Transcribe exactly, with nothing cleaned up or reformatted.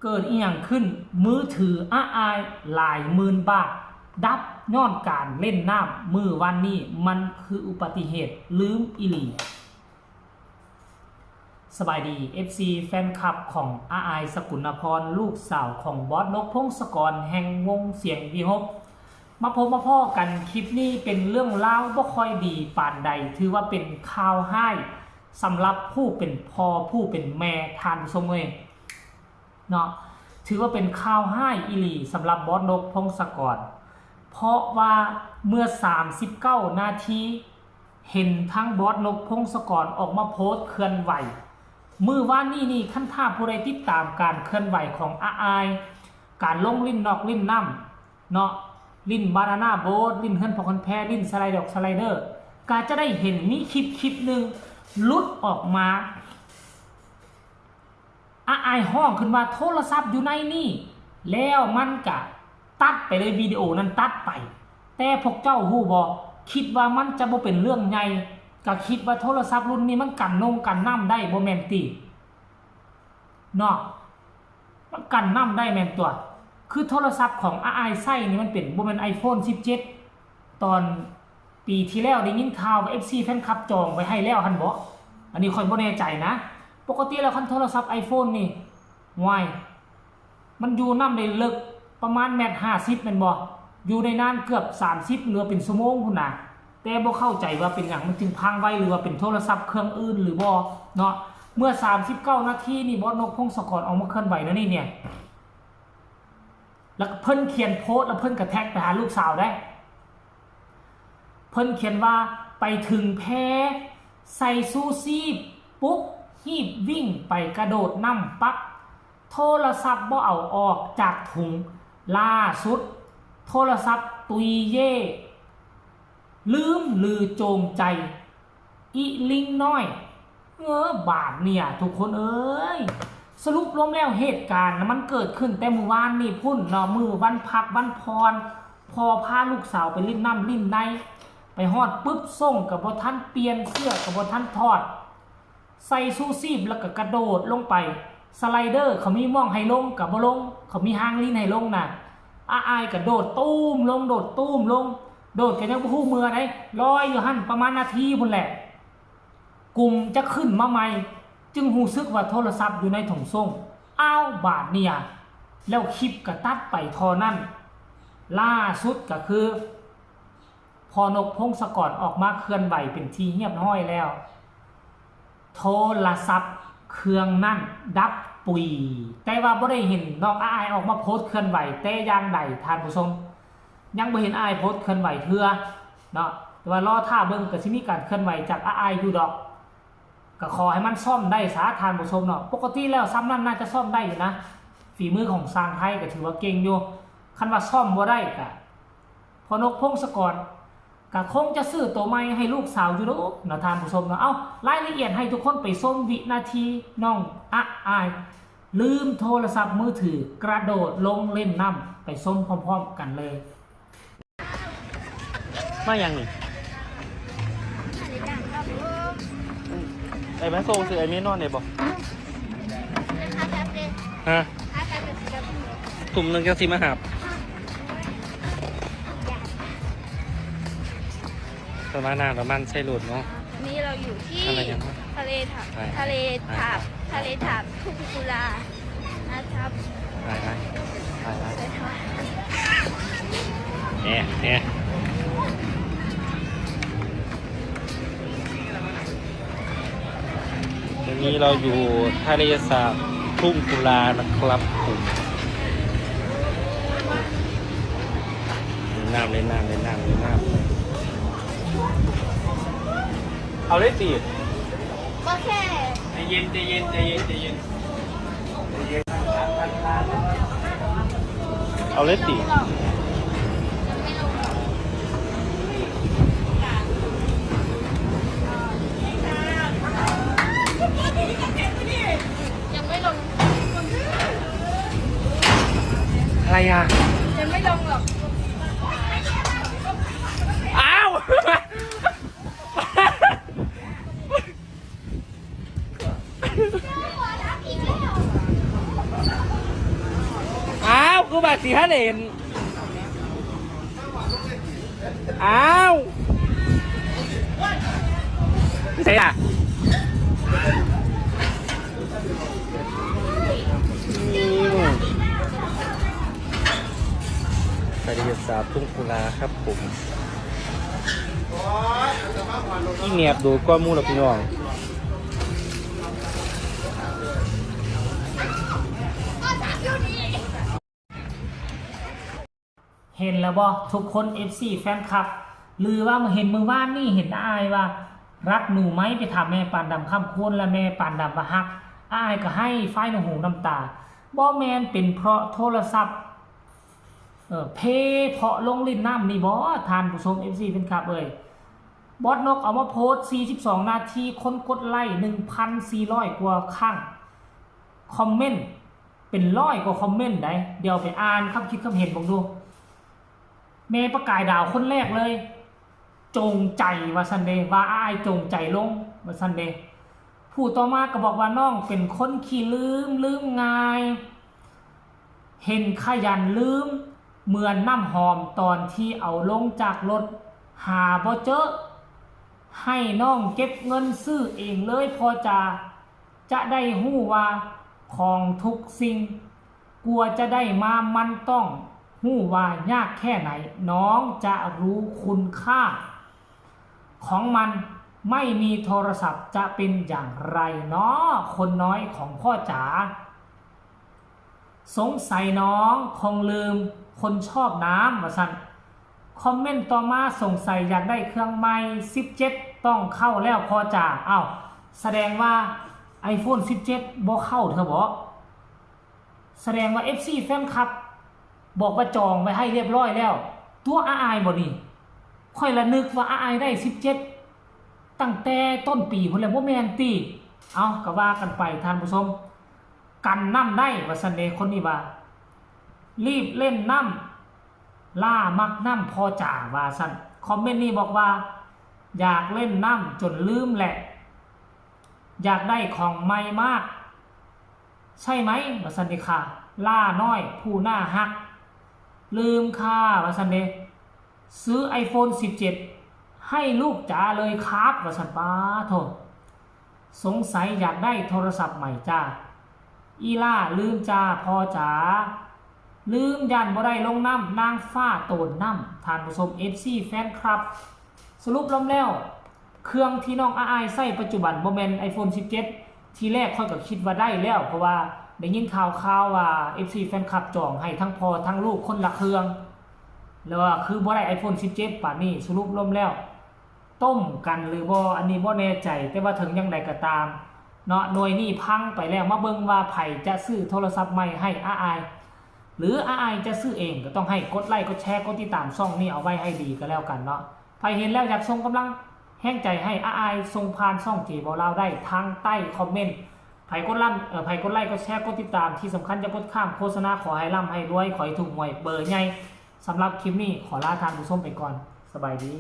เกิดอีหยังขึ้น มือถืออ้าอายหลายหมื่นบาท ดับย้อนการเล่นน้ำมื้อวานนี้ มันคืออุบัติเหตุลืมอีหลี สบายดี เอฟซี แฟนคลับของอ้าอายสกุลนพร ลูกสาวของบอสนกพงศกรแห่งวงเสียงวีหก มาพบมาพ้อกัน คลิปนี้เป็นเรื่องราวบ่ค่อยดีปานใด ถือว่าเป็นข่าวร้ายสำหรับผู้เป็นพ่อผู้เป็นแม่ ท่านผู้ชมเอ้ย เนาะ ถือว่าเป็นข่าวร้ายอีหลีสำหรับบอสนกพงศกร เพราะว่าเมื่อ สามสิบเก้า นาที เห็นทั้งบอสนกพงศกรออกมาโพสต์เคลื่อนไหว มื้อวานนี้นี่ คันถ้าผู้ใดติดตามการเคลื่อนไหวของอ้าอาย การลงเล่นนอกเล่นน้ำเนาะ เล่นบานาน่าโบ๊ท เล่นเฮือนพ่อคนแพ้ เล่นสไลด์ดอกสไลเดอร์ ก็จะได้เห็นมีคลิปคลิปหนึ่งหลุดออกมา อ้าอายฮ้องขึ้นว่า โทรศัพท์อยู่ในนี่ แล้วมันก็ตัดไปเลย วิดีโอนั้นตัดไป แต่พวกเจ้าฮู้บ่ คิดว่ามันจะบ่เป็นเรื่องใหญ่ ก็คิดว่าโทรศัพท์รุ่นนี้มันกันนงกันน้ำได้ บ่แม่นติ เนาะ มันกันน้ำได้แม่นตั๊ว คือโทรศัพท์ของอ้าอายใช้นี่มันเป็น บ่แม่น ไอโฟน สิบเจ็ด ตอนปีที่แล้วได้ยินข่าวว่า เอฟซี แฟนคลับจองไว้ให้แล้วหั่นบ่ อันนี้ข้อยบ่แน่ใจนะ ปกติแล้วคันโทรศัพท์ ไอโฟน นี่ ว้าย มันอยู่น้ำได้เลิกประมาณแมตรห้าสิบแม่นบ่ อยู่ได้นานเกือบ สามสิบ หรือว่าเป็นชั่วโมงพุ้นนะ แต่บ่เข้าใจว่าเป็นหยังมันจึงพังไว หรือว่าเป็นโทรศัพท์เครื่องอื่นหรือบ่เนาะ เมื่อ สามสิบเก้า นาทีนี่ บอสนกพงศกรออกมาเคลื่อนไหวแล้วนี่เนี่ย แล้วก็เพิ่นเขียนโพสต์ แล้วเพิ่นก็แท็กไปหาลูกสาวได้ เพิ่นเขียนว่า ไปถึงแพ ใส่ชูชีพปุ๊บ รีบวิ่งไปกระโดดน้ำปั๊บ โทรศัพท์บ่เอาออกจากถุง ล่าสุด โทรศัพท์ตุยเย่ ลืมหรือโจงใจ อีลิงน้อย เออ บาดเนี่ย ทุกคนเอ้ย สรุปรวมแล้วเหตุการณ์น่ะมันเกิดขึ้นแต่มื้อวานนี่พุ้นเนาะ มื้อวันพักวันผ่อน พ่อพาลูกสาวไปเล่นน้ำเล่นใน ไปฮอดปุ๊บ ส่งก็บ่ทันเปลี่ยน เสื้อก็บ่ทันถอด ใส่ชูชีพแล้วก็กระโดดลงไป สไลเดอร์เขามีหม่องให้ลงก็บ่ลง เขามีฮางลินให้ลงน่ะ อ้าอายก็โดดตูมลง โดดตูมลง โดดก็ยังบ่ฮู้เมื่อใด ลอยอยู่หั่นประมาณนาทีพุ้นแหละ กลุ่มจะขึ้นมาใหม่ จึงฮู้สึกว่าโทรศัพท์อยู่ในถุงส้ง อ้าว บาดเนี่ย แล้วคลิปก็ตัดไปเท่านั้น ล่าสุดก็คือ พ่อนกพงศกรออกมาเคลื่อนไหวเป็นที่เรียบร้อยแล้ว โทรศัพท์เครื่องนั้นดับปุย แต่ว่าบ่ได้เห็นน้องอ้าอายออกมาโพสต์เคลื่อนไหวแต่อย่างใด ท่านผู้ชม ยังบ่เห็นอ้ายโพสต์เคลื่อนไหวเทื่อเนาะ แต่ว่ารอท่าเบิ่งก็สิมีการเคลื่อนไหวจากอ้าอายอยู่ดอก ก็ขอให้มันซ่อมได้ซะ ท่านผู้ชมเนาะ ปกติแล้วซ่ำนั่นน่าจะซ่อมได้อยู่นะ ฝีมือของช่างไทยก็ถือว่าเก่งอยู่ คันว่าซ่อมบ่ได้ก็ พ่อนกพงศกรก็คงจะซื้อตัวใหม่ให้ลูกสาวอยู่ดอกเนาะ ท่านผู้ชมเนาะ เอ้า รายละเอียดให้ทุกคนไปชมวินาทีน้องอ้าอาย ลืมโทรศัพท์มือถือกระโดดลงเล่นน้ำ ไปชมพร้อมๆกันเลย มายังนี่ ไอ้แม่โซ่ซื้อไอ้เมนอนได้บ่ ฮะ ทุ่มหนึ่งจังสิมาหาบ ประมาณนั้น ประมาณใช่รถเนาะ นี่เราอยู่ที่ อะไรยังวะ ทะเลถาบ ไป ทะเลถาบ ไป ทะเลถาบทุ่งกุลานะครับ ไปไปไปไป ไปค่ะ เนี่ยเนี่ย วันนี้เราอยู่ทะเลสาบทุ่งกุลานะครับผม เล่นน้ำ เล่นน้ำ เล่นน้ำ เล่นน้ำ เอาเลยสิ ก็แค่ ใจเย็น ใจเย็น ใจเย็น ใจเย็น เอาเลยสิ ยังไม่ลง อะไรอ่ะ ยังไม่ลงหรอก อ้าว ผู้บาดสีห้าเหรียญอ้าวเสียอืม คดีสาบทุ่งกุลาครับผม อีแหนบดูก้อนหมู่ล่ะพี่น้อง เห็นแล้วบ่ทุกคน เอฟซี แฟนคลับ หรือว่าเห็นมื้อวานนี่เห็นอ้ายว่า รักหนูไหม ไปถามแม่ปานดำค่ำคูณและแม่ปานดำว่าฮักอ้ายก็ไห้ฟ้ายน้ำหูน้ำตา บ่แม่นเป็นเพราะโทรศัพท์ เออ เพเพราะลงลิ้นน้ำนี่บ่ ท่านผู้ชม เอฟซี แฟนคลับ เอ้ย บอสนกเอามาโพสต์ สี่สิบสอง นาที คนกดไลค์ หนึ่งพันสี่ร้อย กว่าครั้ง คอมเมนต์เป็นร้อยกว่าคอมเมนต์ได้ เดี๋ยวไปอ่านคำคิดคำเห็นเบิ่งดู แม่ประกายดาวคนแรกเลย จงใจว่าซั่นเด้ ว่าอ้ายจงใจลงว่าซั่นเด้ ผู้ต่อมาก็บอกว่าน้องเป็นคนขี้ลืม ลืมง่าย เห็นขยันลืม เหมือนน้ำหอมตอนที่เอาลงจากรถ หาบ่เจอ ให้น้องเก็บเงินซื้อเองเลยพอจะ จะได้ฮู้ว่าของทุกสิ่ง กว่าจะได้มามันต้องฮู้ว่ายากแค่ไหน น้องจะรู้คุณค่า ของมัน ไม่มีโทรศัพท์จะเป็นอย่างไรเนาะ คนน้อยของพ่อจ๋า สงสัยน้องคงลืมคนชอบน้ำว่าซั่น คอมเมนต์ต่อมา สงสัยอยากได้เครื่องใหม่ สิบเจ็ด ต้องเข้าแล้วพ่อจ๋า อ้าว แสดงว่า iPhone สิบเจ็ด บ่เข้าเถอะบ่ แสดงว่า เอฟซี แฟนคลับ บอกว่าจองไว้ให้เรียบร้อยแล้ว ตัวอ้ายบ่นี่ ข้อยละนึกว่าอ้ายได้ สิบเจ็ด ตั้งแต่ต้นปีพุ้นแหละ บ่แม่นติ เอาก็ว่ากันไปท่านผู้ชม กันน้ำได้ว่าซั่นเด้ คนนี้ว่า รีบเล่นน้ำ ล่ามักน้ำพ่อจ๋าว่าซั่น คอมเมนต์นี้บอกว่า อยากเล่นน้ำจนลืมแหละ อยากได้ของใหม่มาก ใช่ไหมว่าซั่นเด้ค่ะ ล่าน้อยผู้น่าฮัก ลืมค่ะว่าซั่นเด้ ซื้อ iPhone สิบเจ็ด ให้ลูกจ๋าเลยครับว่าซั่น ป๊าโธ่ สงสัยอยากได้โทรศัพท์ใหม่จ้า อีล่าลืมจ้าพ่อจ๋า ลืมย่านบ่ได้ลงน้ำ นางฟ้าโตนน้ำ ท่านผู้ชม เอฟซี แฟนคลับ สรุปรวมแล้ว เครื่องที่น้องอ้ายใช้ปัจจุบันบ่แม่น iPhone สิบเจ็ด ทีแรกข้อยก็คิดว่าได้แล้ว เพราะว่าได้ยินข่าวๆว่า เอฟซี แฟนคลับจองให้ทั้งพ่อทั้งลูกคนละเครื่อง แล้วว่าคือบ่ได้ iPhone สิบเจ็ด ปานนี้ สรุปรวมแล้ว ต้มกันหรือบ่ อันนี้บ่แน่ใจ แต่ว่าถึงอย่างใดก็ตาม เนาะ หน่วยนี้พังไปแล้ว มาเบิ่งว่าไผจะซื้อโทรศัพท์ใหม่ให้อ้าย หรืออ้ายจะซื้อเอง ก็ต้องให้กดไลค์ กดแชร์ กดติดตามช่องนี้เอาไว้ให้ดีก็แล้วกันเนาะ ไผเห็นแล้วอยากส่งกำลังแฮงใจให้อ้าย ส่งผ่านช่องเจบ่าวลาวได้ทางใต้คอมเมนต์ ไผกดล่ำ เอ่อ ไผกดไลค์ กดแชร์ กดติดตาม ที่สำคัญอย่ากดข้ามโฆษณา ขอให้ร่ำให้รวย ขอให้ถูกหวยเบอร์ใหญ่ สำหรับคลิปนี้ขอลาท่านผู้ชมไปก่อน สบายดี